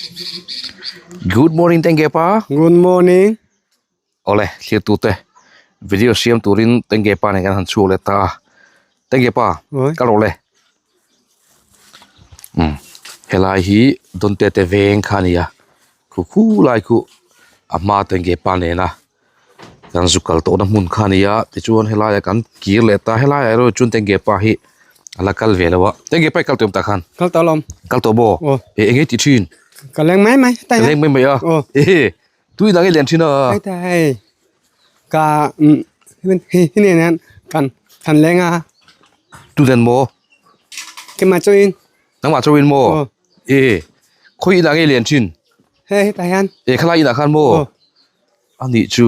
Good morning tengge pa. Good morning. Awle thlir tute video siam turin tengge pa nen kan han chhuak leh ta a. Tengge pa kal rawh le. Umm helai hi Donte te veng kha a ni a khu khu lai khu a hma tengge pa nena kan zu kal tawhna hmun kha a ni a tichuan helaiah kan kir leh ta helaiah erawh chuan tengge pa hi a la kal ve lo a tengge pa i kal tawh em tah khan kal tawh alawm kal tawh maw eh eng nge tih thin ka leng mai mai ka leng mai mai a ehe tui dang i len thin a hei ta hei ka hi hi nen hian kan kan leng a tu nen maw keimah chauhin nangmah chauhin maw eh khawi inah nge i len thin hei hetah hian eh khalai inah khan maw A nih chu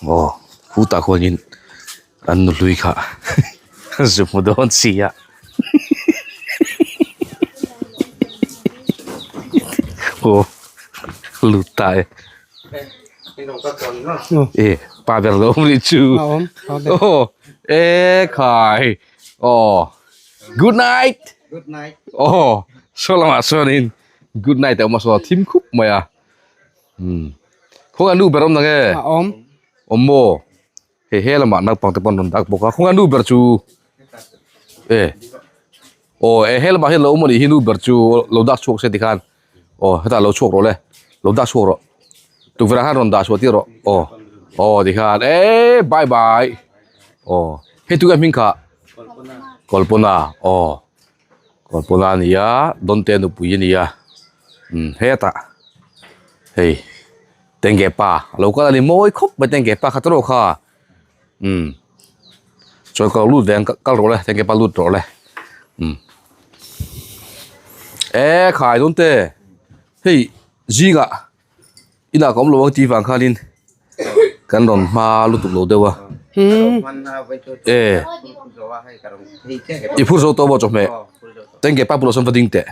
aw khutah khuanin an nu hlui kha zu hmu dawn si a aw lut ta e e pa ber lo awm nih chu aw e khai aw good night aw saw lamah chuanin good night a awm a saw thim khup mai a. Umm khawngaih a nu ber awm na nge? A awm. Awm maw? Hei he lamah naupang te pawh an rawn dak bawk a khawngaih a nu ber chu e aw e he lamah hian lo awm anih hi nu ber chu lo dak chhuak se tikhan aw hetah lo chhuak rawh le lo dak chhuak rawh tukverh ah khan rawn dah chhuah tir rawh aw aw tikhan e bye bye aw hei tunge hming kha Kalpana aw Kalpana a ni a Dawnte nupui a ni a umm hetah hei tengge pa a lo kal a ni mawi khawp mai tengge pa kha tawrh kha umm chuan ka lo lut ve ang kal rawh le tengge pa lut rawh le umm e khai dawnte hei zingah inah ka awm lo ang tih vang khanin kan rawn hma lutuk lo deuh a e i phur zo tawh maw chawhmeh tengge pa bulah sawn va ding teh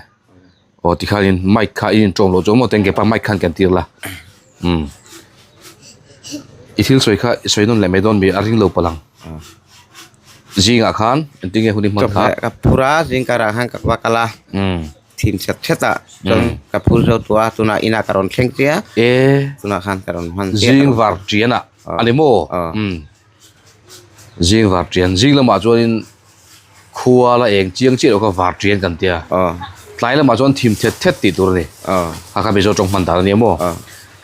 aw tikhanin mic kha i inṭawm loh chuan maw tengge pa mic khan kan tir la umm i thil sawi kha i sawi nawn leh mai dawn mi a ring lo palh ang zingah khan engtin nge hun i hman kha ka phur a zing karah khan ka va kal a umm. Thim chet chet ah chuan ka phur zo tawh a tunah inah ka rawn thleng chiah e tunah khan ka rawn hman chiah zing var tian ah a ni maw umm zing var tian zing lamah chuanin khua la eng chiang chiah loh kha var tian kan tia tlai lamah chuan thim thet thet tih tur a ni kha kha mizo tawng hman dan a nia maw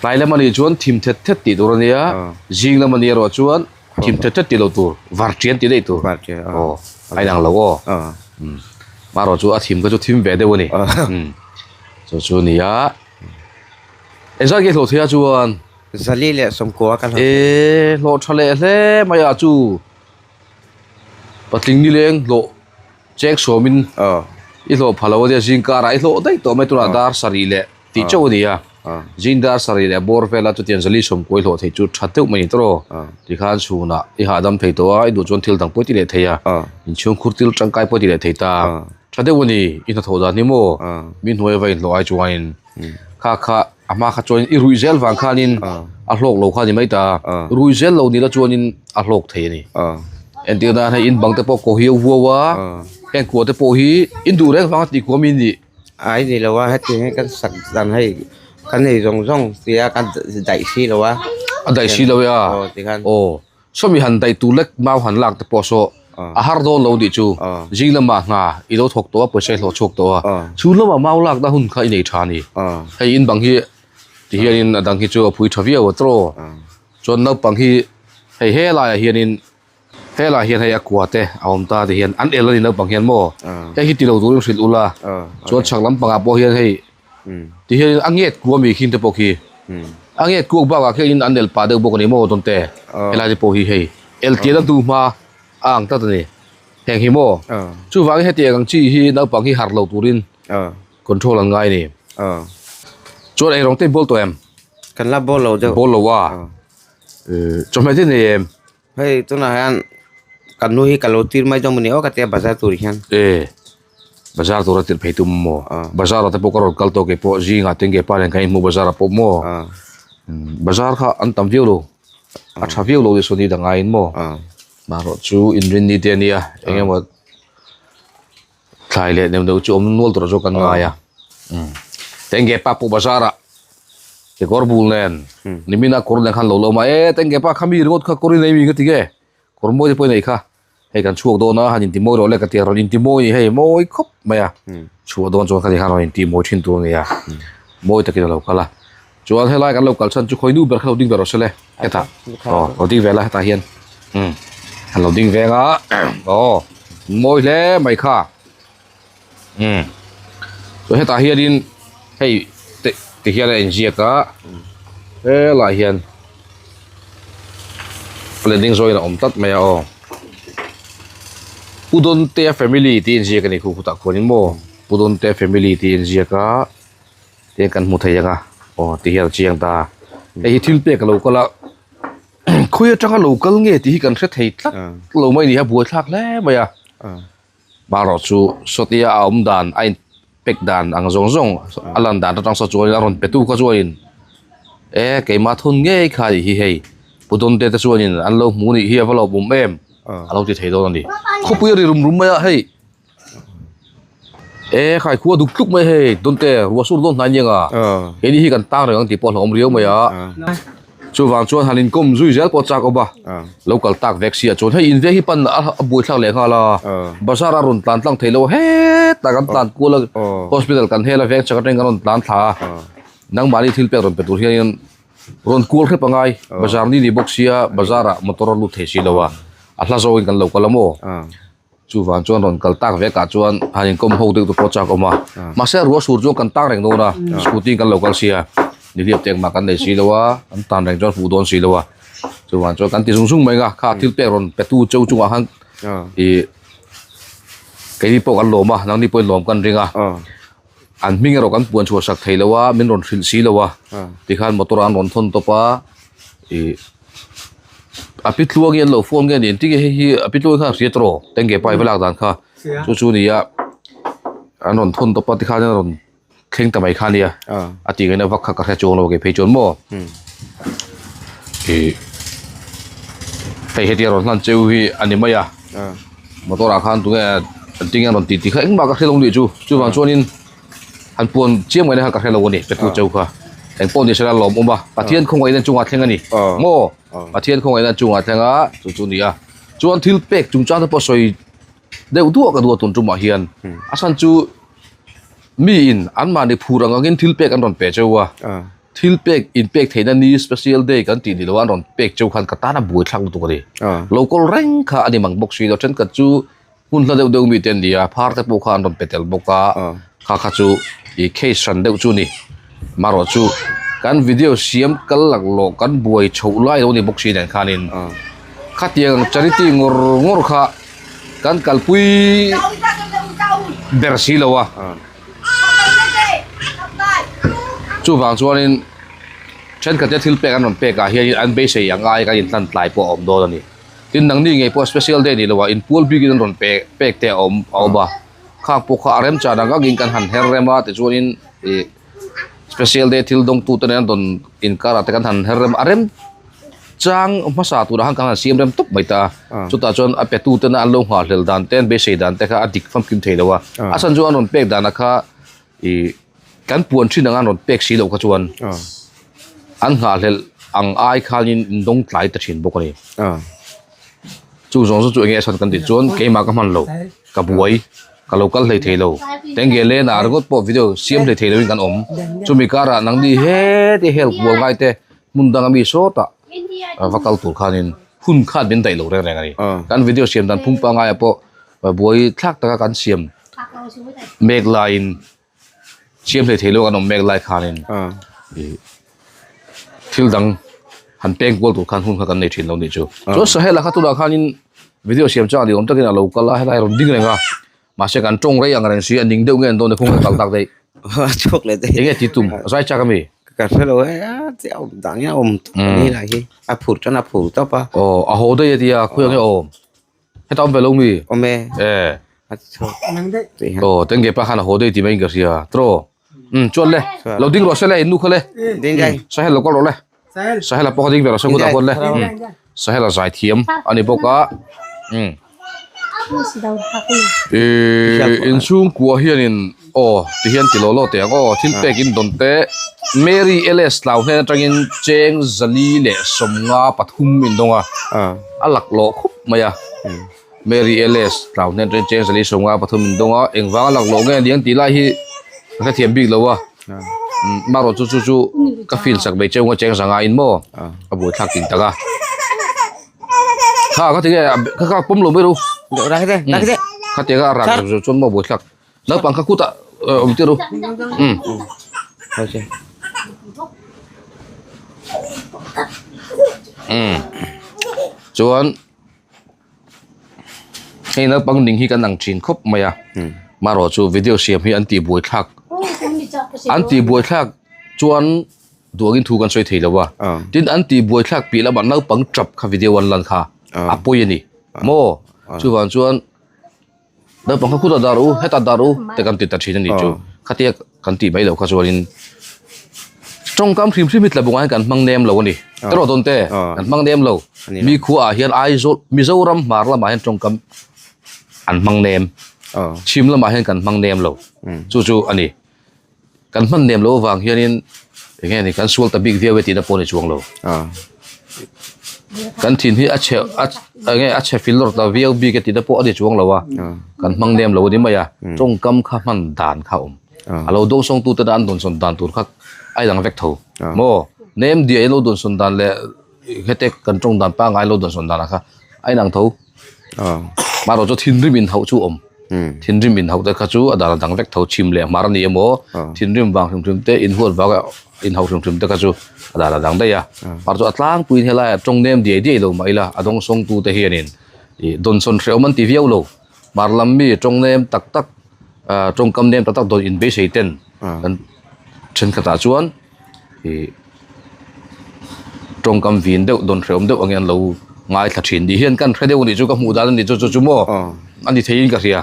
tlai lam a nih chuan thim thet thet tih tur a nia zing lam a nih erawh chuan Thim thet thet tih lo tur, var tian tih daih tur. Aw, a inang lo aw. Marawh chu a thim kha chu thim ve deuh a ni. Chu chu a ni a. Engzat nge hlawh theih a chuan? Zali leh sawmkua ka hlawh. E, hlawh tha leh hle mai a chu. Patling nileng hlawh cheng sawmin i hlawh pha lo a nia zing karah i hlawh daih tawh mai tunah dar sarih leh tih chauh a ni a. Zing dar sarih leh bawr vela chutiang zali sawmkuai hlawh theih chu tha deuh mai ni tawh aw. Tikhan chhunah i hahdam thei tawh a, i duh chuan thil dang pawh i ti leh thei a, inchhung khur thil tangkai pawh i ti leh thei ta. Tha deuh a ni, i hnathawh dan hi maw? Mi hnuai va inhlawh ai chuanin kha kha a hma kha chuanin i ruih zel vang khanin a hlawk lo kha a ni mai ta. Ruih zel lo ni la chuanin a hlawk thei a ni. Entir nan hei in bang te pawh kaw hiau vuau a, heng kua te pawh hi in duh reng vanga tih kuam i nih. Ai ni lo a heti hi kan sak dan hei kan nei zawng zawng tia kan daih si lo a. A daih si lo e a. Aw tikhan. Aw sawmi han daih tur lek mau han lak te pawh saw a har dawn lo tih chu zing lamah hna i lo thawk tawh a pawisa i hlawh chhuak tawh a chhun lamah mau lak na hun kha i nei tha a ni. Hei in bang hi ti hianin a dang hi chu a phui tha viau a tawh chuan naupang hi hei helaiah hianin Helaiah hian hei a kua te a awm ta ti hian an el a ni naupang hian maw hei hi ti lo turin hrilh ula chuan chhak lampangah pawh hian hei ti hian a nget kua mi khin te pawh khi a nget kuak bakah khian an el pah deuh bawk a ni maw dawn te helai te pawh hi hei el tir a hnu hma a ang tlat a ni heng hi maw chuvangin hetiang ang chi hi naupang hi harh lo turin control an ngai a ni chuan eirawng te i bawl tawh em? Kan la bawl lo deuh bawl lo a chawhmeh te nei em? Hei tunah hian kan nu hi ka lo tir mai dawn maw ni aw ka tia bazar tur hian. E bazar tura tirh phei tum maw bazar ah te pawh ka rawn kal tawh kei pawh zingah te nge pa nen kan inhmuh bazar ah pawh maw bazar kha an tam viau lo a tha viau lo saw ni dang aiin maw marawh chu inrinni te ania eng emaw thlai leh neuh neuh chu awm nual tur zawk kan ngai a. Tengge pa pawh bazar ah kekawr bul nen nimina kawr nen khan lo lawm a e tengge pa kha mi ringawt kha kawr i nei mi ka ti nge kawr mawi te pawh i nei kha hei kan chhuak dawn a han inti mawi rawh le ka ti a rawn inti mawi hei mawi khawp mai a chhuah dawn chuan khati khan rawn inti mawi thin tur a ni a mawi takin a lo kal a chuan helai kan lo kal chhan chu khawi nu ber kha lo ding ve rawh se le hetah aw lo ding ve la hetah hian umm an lo ding veng a aw mawi hle mai kha. Umm chuan hetah hianin hei te ti hian a inziak a helaiah hian landing zone a awm tlat mai a aw Pu Dawntea family tih a inziak a ni khu khutah khuanin maw Pu Dawntea family tih a inziak a tihian kan hmu thei ang a aw ti hian a chiang ta hei hi thil pek a lo kal a khawi atanga lo kal nge tih hi kan hre thei tlat lo mai a ni a buaithlak hle mai a. Marawh chu sawtia a awm dan a in pack dan ang zawng zawng a lan dan atang saw chuan a rawn pe tu kha chuanin e keimah thun ngei kha nih hi hei Pu Dawnte te chuanin an lo hmu nih hi a va lo bum em a lo ti thei dawn a ni. Khawpui a ri rum rum mai a hei e khai khua duk tluk mai hei Dawnte ruah sur dawn hnai aniang a keini hi kan tang reng ang tih pawh a hlauhawm riau mai a. Chuvang chuan han inkawm zui zel pawh chak awm a, lo kal tak vek si ah chuan hei in veng hi pan a buai thlak leh nghal a, bazar a rawn tlan tlang thei lo a hetah kan tlan kual a, hospital kan hel a veng chak atangin kan rawn tlan thla a, nangmahni thil pek rawn pe tur hianin rawn kual hrep a ngai, bazar ni ni bawk sia bazar ah motor a lut thei si lo a, a hla zawngin kan lo kal a maw. Chuvang chuan rawn kal tak vekah chuan han inkawm ho deuh te pawh chak awm a, mahse a ruah sur chuan kan tang reng dawn a, scooty in kan lo kal sia, nihliap te engmah kan nei si lo a, kan tan reng chuan fuh dawn si lo a, chuvang chuan kan ti zung zung mai ang a, kha thil pek rawn pe tu cheu chungah khan ih keini pawh kan lawm a, nangni pawhin lawm kan ring a, an hming erawh kan puan chhuah sak thei lo a, min rawn hrilh si lo a, tikhan motor ah an rawn thawn tawp a, ih. A pi tluang hi an lo phone nge ni engtin nge hei hi a pi tluang khan a hria tawh tengge pa i va lak dan kha chu chu nia an rawn thawn tawp a tikhan an rawn thleng ta mai kha nia a tih ngaihna vak kha ka hre chuang lo kei phei chuan maw ih hei hetia rawn hlan cheu hi a ni mai a motor ah khan tunge engtin nge an rawn tih tih kha engmah ka hre lo nih chu chuvang chuanin. Han puan chiam ngaihna kha ka hre lo a ni, Petu cheu kha. Engpawh ni sela lawmawm a, Pathian khawngaihna chungah thleng a ni. Maw? Pathian khawngaihna chungah thleng a, chu chu ni a. Chuan thil pek chungchang te pawh sawi deuh duah ka duh a tun tumah hian. A chhan chu miin anmahni phur ang angin thil pek an rawn pe cheu a. Thil pek inpek theihna ni special day kan tih ni lo a an rawn pek cheu khan ka tan a buaithlak lutuk a ni. Lo kawl reng kha a ni mang bawk si lo, thenkhat chu Hmun hla deuh deuh mi te an ni a, phar te pawh kha an rawn pe tel bawk a, kha kha chu ih case hran deuh chu ni. Marawh chu kan video siam kal lak lawh kan buai chhoh lai lo ni bawk si nen khanin khatiang charity ngawr ngawr kha kan kalpui ber si lo a. Chuvang chuanin thenkhat te thil pek an rawn pek ah hianin an beisei ang ai kan inhlan tlai pawh a awm dawn a ni. Tin nangni ngei pawh special day ni lo ah inpual bikin an rawn pe pek te a awm a awm a khang pawh kha a remchan ang angin kan han her rem a tichuanin ih special day thil dawngtu te nen an rawn inkar ah te kan han her rem a rem chang hmasa turah khan kan han siam rem tawp mai ta a chutah chuan a petu tena an lo nghahhlel dan te an beisei dan te kha a dik famkim thei lo a a chhan chu an rawn pek danah kha ih kan puan thin anga an rawn pek si loh kha chuan an nghahhlelh ang ai khanin in dawng tlai ta thin bawk a ni. Chu zawng zawng chu enge a chhan kan tih chuan keimah ka hman lo ka buai ka lo kal hlei thei lo tenge lena ringawt pawh video siam hlei thei loin kan awm chumi karah nangni heti help bual ngai te hmun danga mi sawtah va kal tur khanin hun khan min daih lo reng reng a ni. Kan video siam dan phung pangngai ah pawh buai thlak taka kan siam mek laiin Siam hlei thei lo an awm mek lai khanin ih thil dang han peng kual tur khan hun kha kan nei thin lo nih chu. Chuan Sahel ah kha tunah khanin video siam chang ni awm takin a lo kal a helai a rawn ding reng a mahse kan tawng rei ang reng si a ning deuh nge an dawn e khung kal tak daih. Chhuak leh daih. Enge tih tum zai chak ami? Ka hre lo e a chiah awm dang nge awm ni lah hi a phur chuan a phur tawp a. Aw a haw daih a tia khawi ang nge awm. Heta awm ve lo mi? Awm e. E. A chhuak. Aw, oh, tenge pa khan a haw dei ti mai in ka hria. Tro. Um, chuan le. Lo ding rawh se le, in nu kha le. Ding dai. Sahel lo kal rawh le. Sahel. Sahel a pawh kha ding ve rawh se kut ah khuan le. Sahel a zai thiam ani bawk a. Um. E, inchhungkua hianin. Aw ti hian ti law law teh ang aw thil pek in dawn te Mary LS tlau hnen atangin cheng zali leh 53 in dawng a a lak lawh khup mai a Mary LS tlau hnen atangin cheng zali 53 in dawng a engvang a lak lawh nge aniang tih lai hi ka hrethiam bik lo a marawh chu chu chu ka feel sak mai cheu nga cheng zanga in maw a buaithlak ting tak a. Kha kha tinge kha kha pawm lo mai ru. Rak te, rak te. Kha tianga a rak zo chuan maw buaithlak. Naupang kha kutah awm tir ru. Um. Um. Chuan hei naupang ning hi kan ang thin khawp mai a. Marawh chu video siam hi an tih buaithlak. An tih buaithlak chuan Duangin thu kan sawi thei lo a, tin an tih buaithlak piah lamah naupang tap kha video an lan kha a pawi a ni maw? Chuvang chuan naupang kha khutah dar u, hetah dar u te kan ti ta thin a ni chu. Khatia kan tih mai loh kha chuanin tawngkam hrim hrim hi tlabungah hian kan hmang nem lo a ni. Erawh dawn te kan hmang nem lo. Mi khuaah hian Aizawl Mizoram hmar lamah hian tawngkam an hmang nem. Chhim lamah hian kan hmang nem lo. Chu chu a ni. Kan hman nem loh avang hianin eng nge ni kan sual ta bik viau e tihna pawh a ni chuang lo. Kan thin hi a chhe a eng nge a chhe fil lawr ta viau bik e tihna pawh a ni chuang lo a. Kan hmang nem lo a ni mai a. Tawngkam kha hman dan kha a awm. A lo dawngsawng tute an dawnsawn dan tur kha a inang vek tho. Maw? Nem diai an lo dawnsawn dan leh hete kan tawng dan pangngai lo dawnsawn danah kha a inang tho. Marawh chu thinrim inhauh chu a awm. Thinrim inhauh te kha chu a dan a dang vek tho chhim leh hmar a ni emaw thinrim vang hrim hrim te inhuat vanga inhauh hrim hrim te kha chu a dan a dang daih a. Marawh chu a tlangpuiin helaiah tawng nem diai diai lo mah ila a dawngsawng tu te hianin ih dawnsawn hrehawm an ti viau lo. Hmar lam mi tawng nem tak tak tawngkam nem tak tak dawn inbeisei ten kan thenkhatah chuan ih tawngkam vin deuh dawn hrehawm deuh angin an lo ngaithla thin ni hian kan hre deuh anih chu ka hmuh dan anih chu chu chu maw a ni theiin ka hria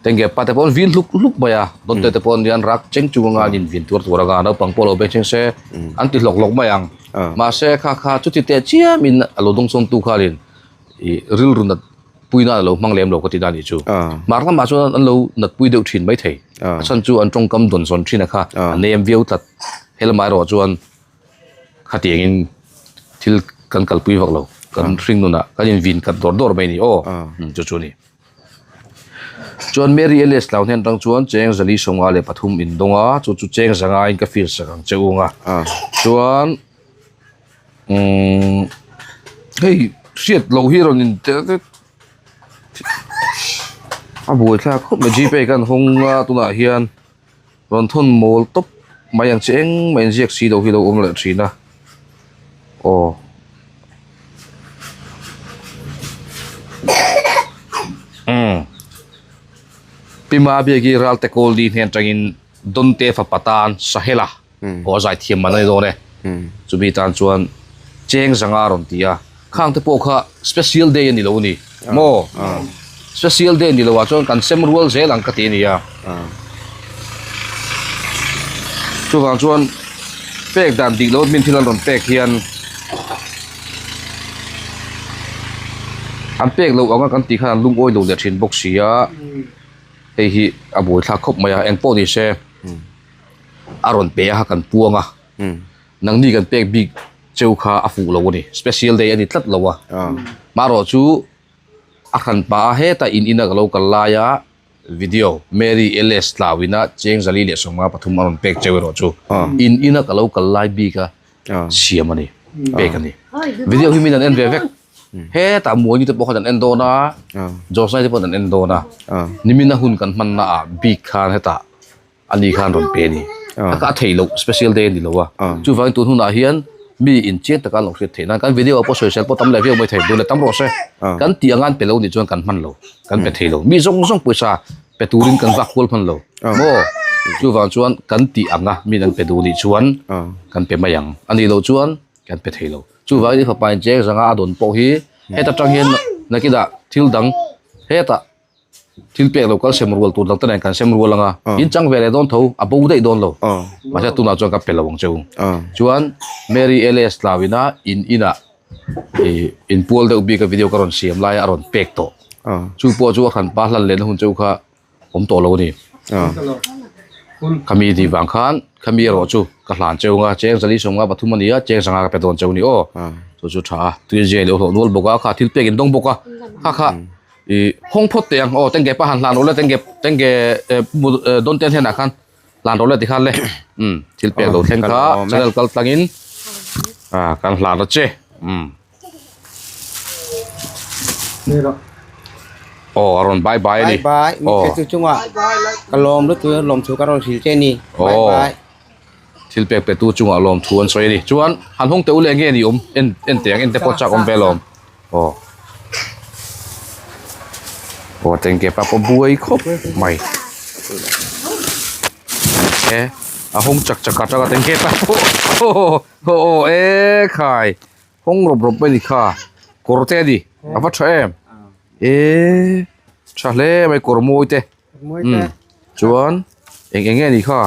tenge pa te pawh an vin hluk hluk mai a dawn te te pawh an nia an rak cheng chung anga an in vin tuar tuar anga naupang pawh lo beng thleng se an ti hlawk hlawk mai ang mahse kha kha chuti teh chiam in a lo dawng sawn tu khalin ih rilru nat puina a lo hmang lem lo ka ti dan nih chu. Hmar lamah chuan an lo natpui deuh thin maithei. A chhan chu an tawngkam dawn zawn thin a kha a nem viau tlat. Helamah erawh chuan khatiangin thil kan kalpui vak lo. Kan hring nunah kan invin khat dawr dawr mai a ni aw. Chu chu a ni. Chuan Mary Alice tlau hnen atang chuan cheng zali 53 in dawng a, chu chu cheng zanga in ka feel sak ang che ung a. Chuan. Umm hei hriat loh hi rawn in tel vek a buaithlak khawp mai gpay khan hawng a tunah hian rawn thawn mawl tawp mai ang chi engmah inziak si loh hi lo awm leh thin a aw. Umm Pi Mabiaki Ralte Kawlni hnen atangin Donte fapa tan Sahela. Aw a zai thiam man a ni dawn e. Chumi tan chuan cheng zanga a rawn ti a, khang te pawh kha special day a ni lo a ni maw? Special day ni loah chuan kan sem rual zel ang ka ti a nia. Chuvang chuan pek dan dik loh min thil an rawn pek hian an pek loh anga kan tih khan an lungawi lo leh thin bawk si a, hei hi a buaithlak khawp mai a, engpawh ni se. A rawn pe a kan puang a nangni kan pek bik cheu kha a fuh lo a ni special day a ni tlat lo a marawh chu a hran pah a heta in ina ka lo kal lai a video Mary Ls tlauina cheng zali leh 53 a rawn pek cheu erawh chu in ina ka lo kal lai bik a siam a ni pek a ni video hi min an en ve vek hetah Muani te pawh khan an en dawn a Josnai te pawh an en dawn a nimina hun kan hmanna ah bik khan hetah. Ani khan rawn pe a ni. A ka theih loh special day a ni lo a. Chuvangin tun hunah hian mi inchian taka an lo hriat theih nan kan video ah pawh sawisel pawh tam leh viau mai thei duh leh tam rawh se. Kan tih anga an pe lo nih chuan kan hman lo, kan pe thei lo. Mi zawng zawng pawisa pe turin kan vak kual hman lo. Maw? Chuvang chuan kan tih anga min an pe duh nih chuan kan pe mai ang. A nih loh chuan kan pe thei lo. Chuvangin i fapa incheng zanga a dawn pawh hi heta tang hian nakinah thil dang hetah Thil pek lo kal sem rual tur dang te nen kan sem rual anga in chang ve leh dawn tho a bo daih dawn lo mahse tunah chuan ka pe lo ang che u chuan Mary Ls tlauina in inah ih inpual deuh bik a video ka rawn siam laia a rawn pek tawh chu pawh chu a hran pa hlan lehna hun cheu kha awm tawh lo a ni. Khami tih vang khan khami erawh chu ka hlan cheu anga cheng zali sawmnga pathum a ni a cheng zanga ka pe dawn cheu a ni aw. Chu chu tha a tui zia ilo hlawh nual bawk a kha thil pek in dawng bawk a kha kha ih hawng phawt teh ang aw tengge pa han hlan rawh le tengge tengge dawn ten hnenah khan hlan rawh le tikhan le umm thil pek lo thleng kha channel kal tlangin ah kan hlan a che umm. Aw a rawn bye bye a ni. Bye bye mi Aw. chu chungah ka lawm lutuk a lawm thu ka rawn hrilh che a ni. Bye Aw. bye. Thil pek pe tu chungah lawm thu an sawi a ni. Chuan han hawng teh u leh nge ni awm en en teh ang en te pawh chak awm ve lawm. Aw. Aw tengke pa pawh buai khawp mai. E a hawng chak chak atanga tengke pa pawh aw aw e khai. Hawng rawp rawp mai ni kha kawr te a ni a va tha em eee tha hle mai kawr mawi te umm chuan eng eng nge ni kha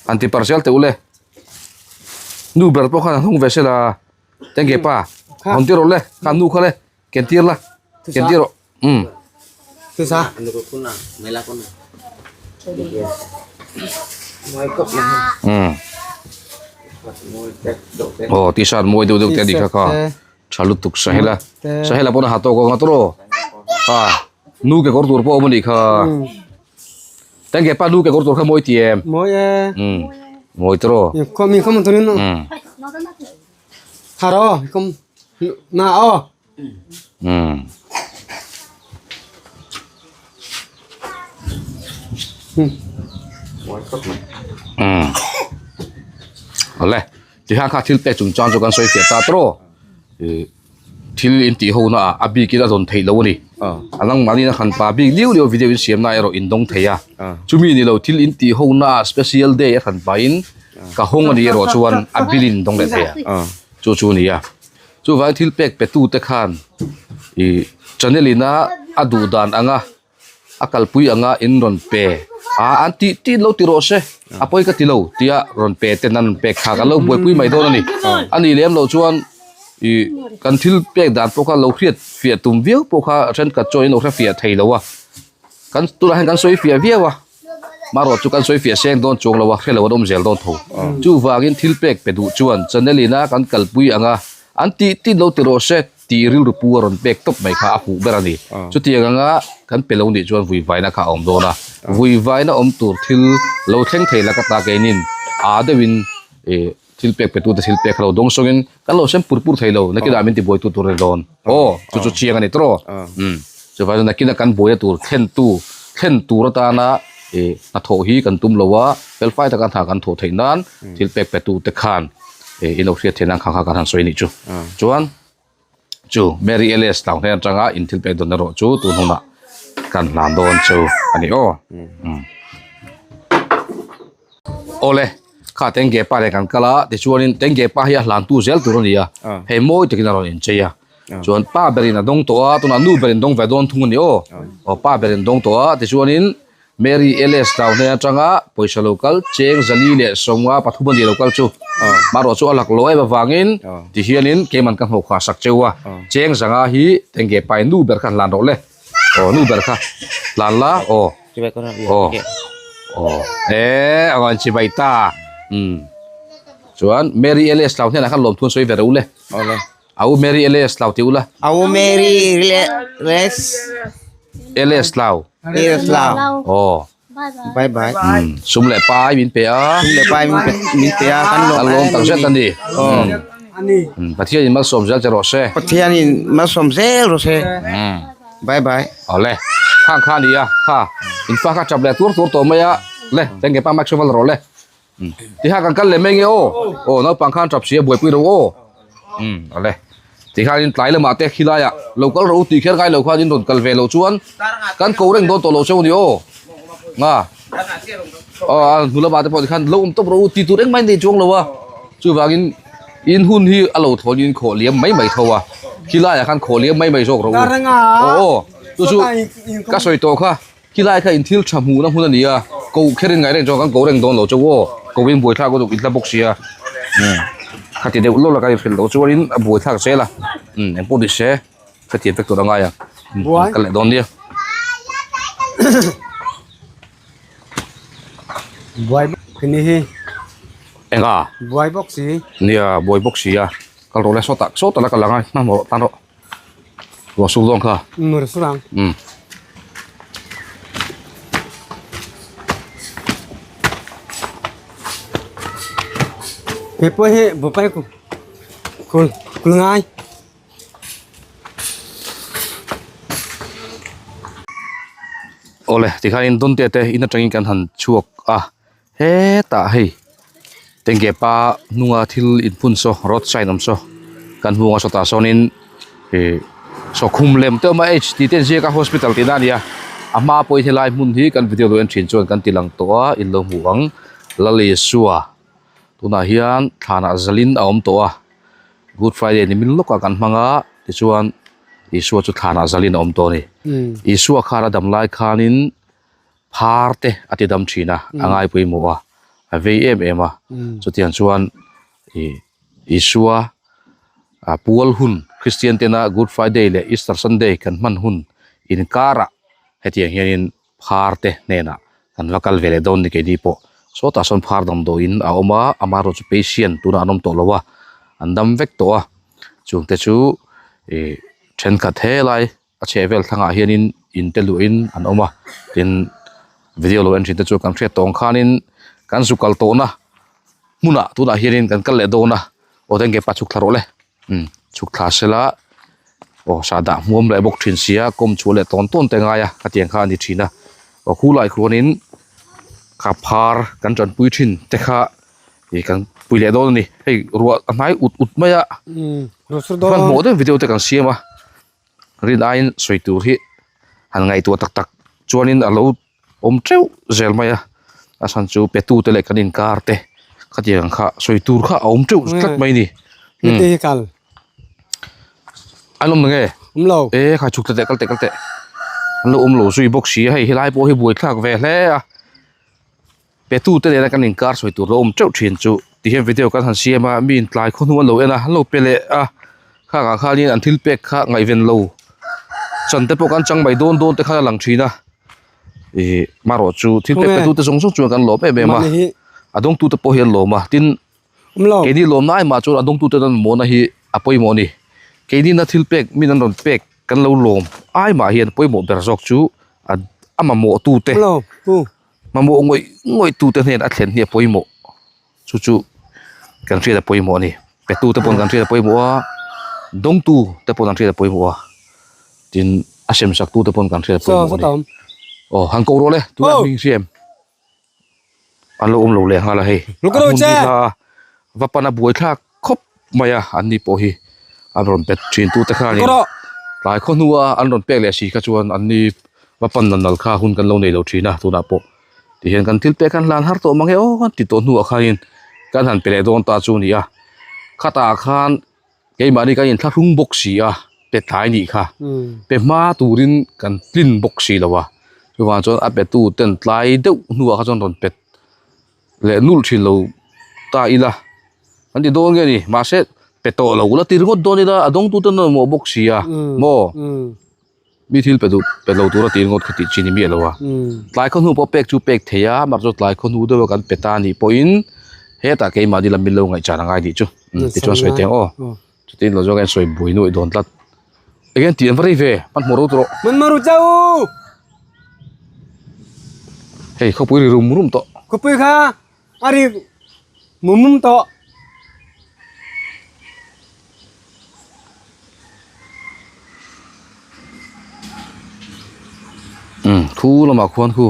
an ti parcel teh ule nu ber pawh khan an hawng ve se la tengge pa hawn tir rawh le kha nu kha le ken tir la ken tir rawh umm. Umm aw t-shirt mawi deuh deuh te a ni kha kha tha lutuk sahela sahela pawn a ha tawk ang a tawrh aw a nu kekawr tur pawh a awm a nih kha tengge pa nu kekawr tur kha mawi ti em umm mawi tawrh aw umm. Umm. Umm. Awle tihian kha thil pek chung chang chu kan sawi fiah ta tawrh aw ih thil in tih ho na ah a bik in a rawn theih lo a ni a nangmahni in a hran pa bik liau liau video in siam na erawh in dawng thei a chumi ni lo thil in tih ho na ah special day a hran pa in ka hawng a nih erawh chuan a bill in dawng leh thei a chu chu a ni a. Chuvangin thil pek pe tute khan ih channel ina a duh dan anga a kalpui anga in rawn pe a an tih tih lo ti rawh se a pawi ka ti lo tia rawn pe ten an rawn pek thlak an lo buaipui mai dawn a ni. A nih lem loh chuan ih kan thil pek dan pawh kha lo hriat fiah tum viau pawh kha thenkhat chuan in lo hre fiah thei lo a kan tunah hian kan sawi fiah viau a. Marawh chu kan sawi fiah seng dawn chuang lo a, hre lo an awm zel dawn tho. Chuvangin thil pek pe duh chuan channel ina kan kalpui ang a, an tih tin lo ti rawh se tih rilru pu a rawn pek tawp mai kha a huh ber a ni. Chutiang anga kan pe lo nih chuan vuivaina kha a awm dawn a, vuivaina awm tur thil lo thleng thei la ka ta keinin aa deuhin ih thil pek pe tute thil pek kha lo dawng sawngin kan lo sem pur pur thei lo, nakinah min tibuaitu tur a ni dawn. Aw, chu chu chiang a ni tawh. Umm, chuvang chuan nakina kan buaina tur thlentu, thlen tur atana ih hnathawh hi kan tum lo a, felfai taka hna kan thawh theih nan thil pek pe tute khan ih in lo hriat theih nan kha kha kan han sawi a nih chu. Chuan chu Mary Alice tlau hnen atanga in thil pek dawn erawh chu tun hunah kan hlan dawn chu a ni aw. Umm. Awle, kha Tengge pa leh kan kal a, tichuanin Tengge pa hi a hlantu zel tur a ni a, hei mawi takin a rawn inchei a, chuan pa berin a dawng tawh a, tunah nu berin dawng ve dawn thung a ni aw, aw pa berin dawng tawh a, tichuanin Mary Alice tlau hnen atanga pawisa lo kal cheng zali leh sawmnga pathum a ni lo kal chu, marawh chu a lak lo em avangin tihianin keiman ka hnawhkhah sak cheu a, cheng zanga hi Tengge pa in nu ber kha hlan rawh le. Aw nu ber kha tlan la aw aw aw e awan chi bai ta um chuan Mary Elias tlau hnenah khan lawmthu an sawi ve reuh le au Mary Elias tlau ti ula au Mary Elias Elias tlau Elias tlau aw bye bye um sum leh pai min pe a sum leh pai min pe min pe a kan lawm kan lawm tak zet ani um um Pathian in malsawm zel che rawh se Pathian in malsawm zel rawh se um bye bye awle khang kha ani a kha in fa kha tap leh tur tur tawh mai a le tengge pa mic val rawh le um tikhan kan kal leh mai nge aw aw naupang khan tap si a buaipui ro aw um awle tikhan in tlai lamah te khilai ah lo kal ro tih kher ngai lo khan in rawn kal ve loh chuan kan ko reng dawn tawh lo cheu a ni aw nga aw a hnu lamah te pawh tikhan lo awm tawp ro tih tur engmah in nei chuang lo a chuvangin in hun hi a lo thawn in khawh liam mai mai tho a khilai ah khan khawh liam mai mai zawk ro aw aw chu chu ka sawi tawh kha. Khilai kha in thil tha hmuhna hmun a ni a, ko kher in ngaih reng chuan kan ko reng dawn lo chu aw, ko in buaithlak lutuk in hla bawk sia, umm khati deuh lawk la kan inhrilh loh chuan in a buaithlak zel a, umm engpawh ni se khatiang vek tur a ngai a, umm kan kal leh dawn nia. Buai ni hi. Enga? Buai bawk si. Nia buai bawk si a. Kal rawh le sawtah sawtah la kal ang a hmanhmawh rawh tan rawh. Ruah sur dawn kha. Umm ruah sur ang. Umm. Kei pawh hi bupai ku kul kul ngai. Awle tikhanin Donte te in atangin kan han chhuak a hetah hei tengge pa hnunga thil inphun saw road sign awm saw kan hmuh ang sawtah sawnin ih saw khum lem te awm a h tih te an ziak a hospital tihna a ni a a hma pawhin helai hmun hi kan video lo en thin chuan kan ti lang tawh a in lo hmuh ang Lalisua tunah hian thlanah zalin a awm tawh a. Good Friday ni min lawkah kan hmang a, tichuan Isua chu thlanah zalin a awm tawh a ni. Isua khan a dam lai khanin phar te a ti dam thin a, a ngai pawimawh a, a vei em em a. Chutiang chuan ih Isua a pual hun Kristian tena Good Friday leh Easter Sunday kan hman hun inkarah hetiang hianin phar te hnenah kan va kal ve leh dawn ni keini pawh sawtah sawn phar damdawiin a awm a amaherawh chu patient tunah an awm tawh lo a an dam vek tawh a chung te chu ih thenkhat helai a chheh vel thlangah hianin in te luahin an awm a tin video lo en thin te chu kan hriat tawh ang khanin kan zu kal tawhna hmunah tunah hianin kan kal leh dawn a aw tengge pa chhuk thla rawh le. Umm chhuk thla sela aw sahdah hmuam leh bawk thin sia kawm chhuah leh tawn tawn te ngai a khatiang kha a ni thin a aw khulai khuanin kha phar kan tanpui thin te kha ih kan pui leh dawn a ni hei ruah a hnai ut ut mai a hmanhmawh deuh video te kan siam a rin aiin sawi tur hi han ngaihtuah tak tak chuanin a lo. Awm teuh zel mai a, a chhan chu petu te leh kan inkar te khatiang ang kha sawi tur kha a awm teuh tlat mai a ni. Heti hi kal. An awm nge? Awm lo. E kha chhuk teh kal teh kal teh. An lo awm lo zui bawk si a hei helai pawh hi buaithlak ve hle a. Petu te nena kan inkar sawi tur lo awm teuh thin chu ti hian video kan han siam a mi intlai khaw hnu an lo en a an lo pe leh a khangah khanin an thil pek kha ngaihven lo chan te pawh kan chang mai dawn dawn te khan a lang thin a ih marawh chu thil pek petu te zawng zawng chuan kan lawm em em a a dawngtu te pawh hi an lawm a tin keini lawmna ai mah chuan a dawngtu te tan mawhna hi a pawimawh a ni keini na thil pek min an rawn pek kan lo lawm ai mah hian pawimawh ber zawk chu a mamawh tu te. Mamawh ngawih ngawih tute hnen a thlen hi a pawimawh chu chu kan hriat a pawimawh a ni petu te pawn kan hriat a pawimawh a dawngtu te pawn an hriat a pawimawh a tin a sem sak tute pawn kan hriat a pawimawh a ni aw han ko rawh le tunah hming hriam an lo awm lo leh nghal a hei a hmun hi kha va pan a buai thlak khawp mai a an ni pawh hi an rawn bet thin tute khanin tlai khaw hnua an rawn pek leh si kha chuan an ni va pan nal nal kha hun kan lo nei lo thin a tunah pawh tihian kan thil pek han hlan har tawh mang e aw kan ti tawh hnuah khanin kan han pe leh dawn ta chu a ni a khatah khan keimahni kan inthlahrung bawk si a pe tlai nih kha pe hma turin kan tlin bawk si lo a chuvang chuan a pe tu ten tlai deuh hnuah kha chuan rawn pe leh nulh thin lo ta ila an ti dawn nge ni mahse pe tawh lo la ti ringawt dawn ila a dawng tute an mamawh bawk si a maw mi thil pe duh pe lo tura ti ringawt kha tih chi ni miah lo a tlai khaw hnu pawh pek chu pek thei a mahse tlai khaw hnu deuha kan pe ta anih pawhin hetah keimahni lam min lo ngaihchan a ngai tih chu tichuan sawi teh ang aw chutin lo zawk a sawi buai nuaih dawn tlat eng nge tih an va rei ve hmanhmawh ro tawh Hmanhmawh ru chau hei khawpui ri rum rum tawh khawpui kha a ri mum mum tawh. Umm khu lamah khuan khu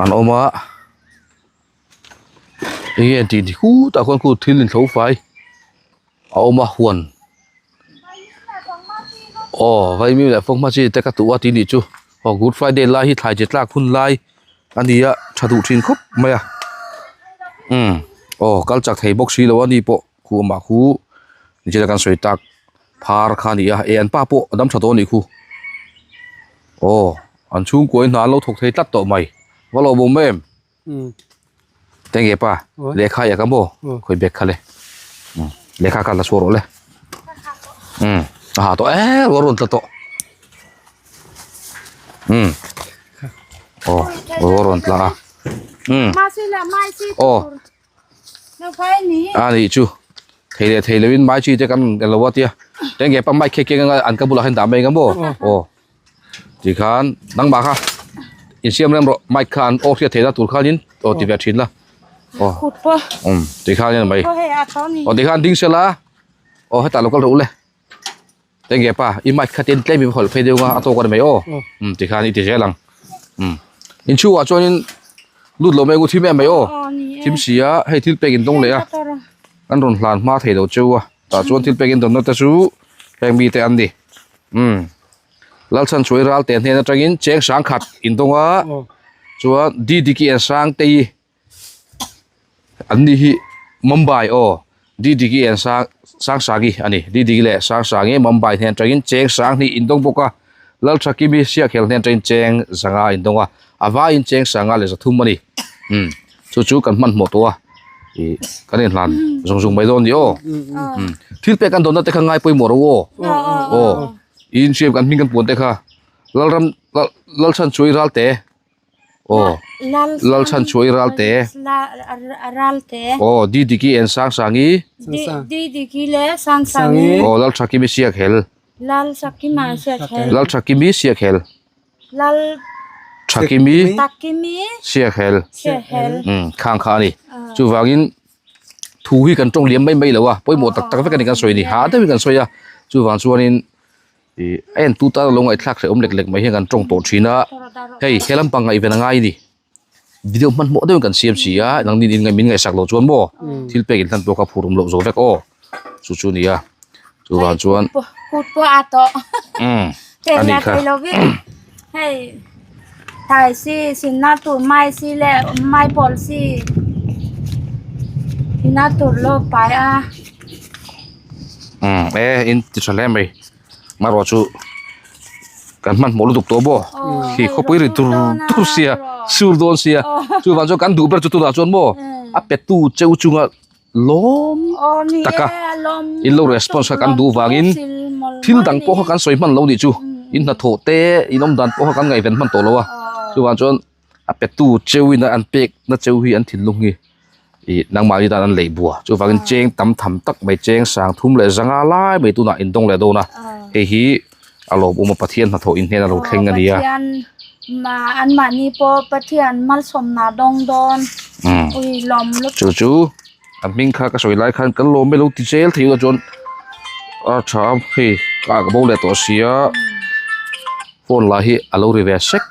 an awm a enge an tih ni khutah khuan khu thil inthlo fai a awm a huan aw vaimim leh fanghma chi te ka tuh a tih nih chu aw good friday lai hi thlai chi tlak hun lai a ni a tha duh thin khawp mai a umm aw kal chak thei bawk si lo a ni pawh khu amah khu nichina kan sawi tak phar kha a ni a eh an pa pawh a dam tha tawh a nih khu aw an chhungkua in hna an lo thawk thei tlat tawh mai va lo bawm em. Tenge pa lehkha i ak a maw khawi bag kha le lehkha kha la chhuah rawh le a ha tawh em a rawn tla tawh aw a rawn tla a. Um aw a nih chu thei leh thei loin mai chi te kan lo a tia eng nge pa mic khi keng anga an ka bulah hian dah mai anga maw aw tikhan nangmah kha insiam rem rawh mic kha an aw hriat theihna tur khanin aw ti ve thin la aw um tikhan hian mai aw tikhan ding sela aw hetah lo kal rawh u le. Enge pa i mic kha tin tlem i va hawlh phei deuh a a tawk a ni mai aw um tikhan i ti zel ang um inchhungah chuanin lut lo mai ang u thim em mai aw thim si a hei thil pek in dawng leh a kan rawn hlan hma thei lo cheu a tah chuan thil pek in dawnna te chu heng mite an ni um Lalchhanchhuai Ralte hnen atangin cheng sang khat in dawng a chuan Didiki and Sangtei An ni hi Mumbai aw Didiki and Sang Sangsangi a ni. Didiki leh Sangsangi Mumbai hnen atangin cheng sang hnih in dawng bawk a, Lalthakimi Siakhel hnen atangin cheng zanga in dawng a, a vaiin cheng sanga leh zathum a ni. Umm chu chu kan hmanhmawh tawh a, ih kan inhlan zung zung mai dawn ni aw. Umm thil pek kan dawnna te kha ngai pawimawh ro aw. Aw inhriam kan hming kan puan te kha Lalram Lalchhanchuai Ralte. Aw Lalchhanchuai Ralte. Ralte. Aw Didiki and Sangsangi. Didiki leh Sangsangi. Aw Lalthakimi Siakhel. Lalthakima Siakhel. Lalthakimi Siakhel. Lal Thakimi Takimi Siakhel. Siakhel. Um khang kha a ni. Chuvangin thu hi kan tawng liam mai mai lo a pawimawh tak tak vek a ni kan sawi ni ha deuhin kan sawi a chuvang chuanin. Ih a en tu tan a lo ngaihthlak hrehawm lek lek mai hian kan tawng tawh thin a hei he lampang ngaihven a ngai a ni video hmanhmawh deuhin kan siam si a nangni in min ngaihsak loh chuan maw thil pek in hlan pawh kha phur awm loh zo vek aw chu chu a ni a chuvang chuan kut pawh a tawh umm a nih kha hei thai si sinna tur mai si leh mai pawl si ina tur lo pai a. Umm e in ti tha hle mai marawh chu kan hmanhmawh lutuk tawh maw khi khawpui ri tur tur sia sur dawn sia chuvang chuan kan duh ber chu tunah chuan maw a pe tu cheu chunga lawm taka in lo response kha kan duh vangin thil dang pawh kha kan sawi hman lo nih chu in hnathawh te in awm dan pawh kha kan ngaihven hman tawh lo a chuvang chuan a pe tu cheu in an pek na cheu hi an thinlung hi ih nangmahni tan an lei bua chuvangin cheng tam tham tak mai cheng sang thum leh zanga lai mai tunah in dawng leh dawn a hei hi a lawmawm a Pathian hnathawh in hnen a lo thleng a ni a. Pathian anmahni pawh Pathian malsawmna dawng dawn ui lawm lutuk. Chu chu a hming kha ka sawi lai khan kan lawm e lo ti zel thei ula chuan a tha a hei ka bo leh tawh sia. Phone lah hi a lo ri ve sek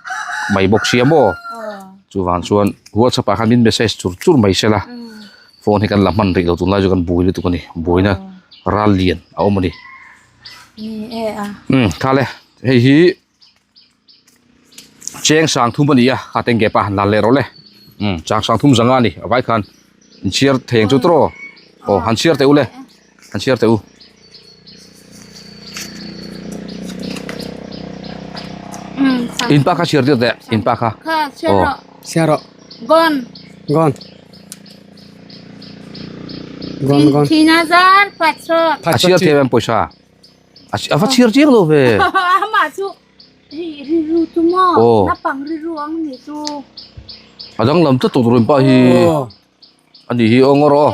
mai bawk sia maw chuvang chuan whatsapp ah khan min message chur chur mai se la phone hi kan la hman rih lo tunlai chu kan bui lutuk a ni buaina ral lian a awm a ni umm kha le hei hi cheng sang thum a ni a kha tenge pa han la leh rawh le umm chang sang thum zanga a ni a vai khan inchhiar thei ang chu tawh aw han chhiar teh u le han chhiar teh u. In pa kha chhiar tir teh in pa kha aw chhiar rawh gon gon gon gon thina zar phatso a chhiar thei em pawisa a va chhiar chiang lo ve ama chu ri ri ru chu mo na pang ri ru ang ni chu a danglam tlat tawh tur in pa hi Ani hi aw ngawr aw.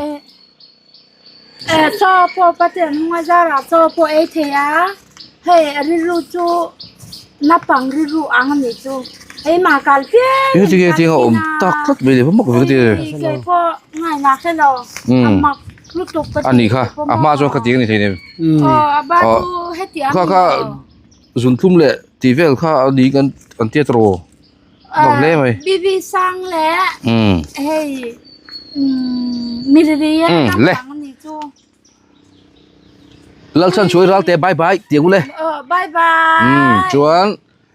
Eh chaw pawh Pathian hnunga zarah chaw pawh ei thei a, hei a rilru chu naupang rilru ang a nih chu. Keimah kal piang Eng tinge tiang a awm tak tlat mai le mak ve ka ti. Kei pawh ngaihna hre lo a mak lutuk ka ti. Ani kha a hma chuan ka ti a ni thei nem. Aw a ba chu hetiang Kha kha zuntlum leh tih vel kha a ni kan kan tiat rawh. Mak hle mai. Bibi sang leh hei miriri a naupang a nih chu. Lalchhanchhuai Ralte bye bye tih ang u le. Bye bye. Chuan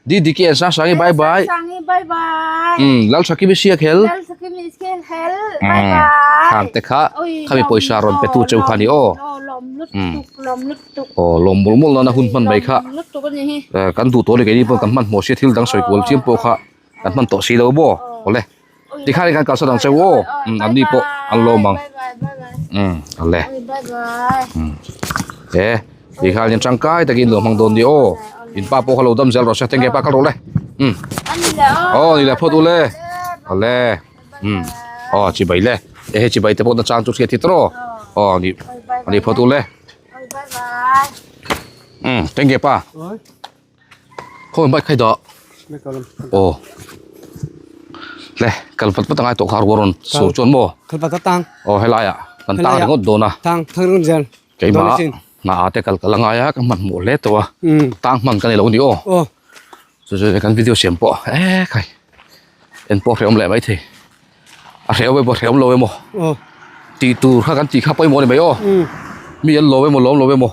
Didiki and Sangsangi bye bye. Sangsangi bye bye. Lalthakimi Siak hel. Lalthakimi Siak hel bye bye. Khang te kha khami pawisa rawn pe tu cheu kha ni aw. Lawm lutuk lawm lutuk. Aw lawm mawlh mawlh nana hun hman mai kha kan duh tawh a ni keini pawh kan hmanhmawh sia thil dang sawi kual chiam pawh kha kan hman tawh si lo maw awle tikhan in kan kalsan ang che u aw an ni pawh an lawm ang umm awle umm e tikhan in tangkai takin lo hmang dawn ni aw in pa pawh kha lo dam zel rawh se tenge pa kal rawh le umm aw ni le phawt u le awle. Um aw chibai le e hei chibai te pawh na chang chu hriat hi tawh aw aw ni ani phawt u le um teng nge pa khawi bike khai dah aw le kal vat vat angai tawh kha ruah rawn sur chuan maw aw helai ah kan tang ringawt dawn a keimah hna ah te kal kal angai a ka hmanhmawh hle tawh a tang hman ka ni lo a ni aw. Chu chu kan video siam pawh e khai en pawh hrehawm leh maithei a hrehawm emaw hrehawm lo emaw tih tur kha kan tih kha pawimawh a ni mai aw mi an lawm emaw lawm lo emaw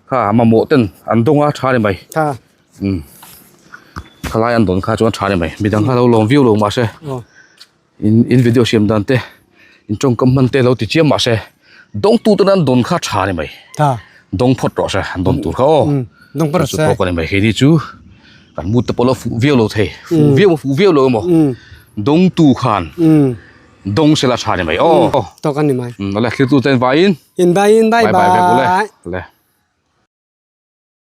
kha mamawh ten an dawng a tha a ni mai umm khalai an dawn kha chuan tha a ni mai midang kha lo lawm viau lo mahse. In in video siam dan te in tawngkam hman te lo ti chiam mah se dawngtu te nan dawn kha tha ni mai tha dawng phawt rawh se an dawn tur kha aw dawng phawt rawh se chu ni mai hei chu kan mut te pawh lo fuh viau lo thei fuh viau fuh viau lo emaw dawngtu khan dawng se la tha ni mai aw tawk a ni mai le thlir tu ten vaiin in vaiin bye bye bye le.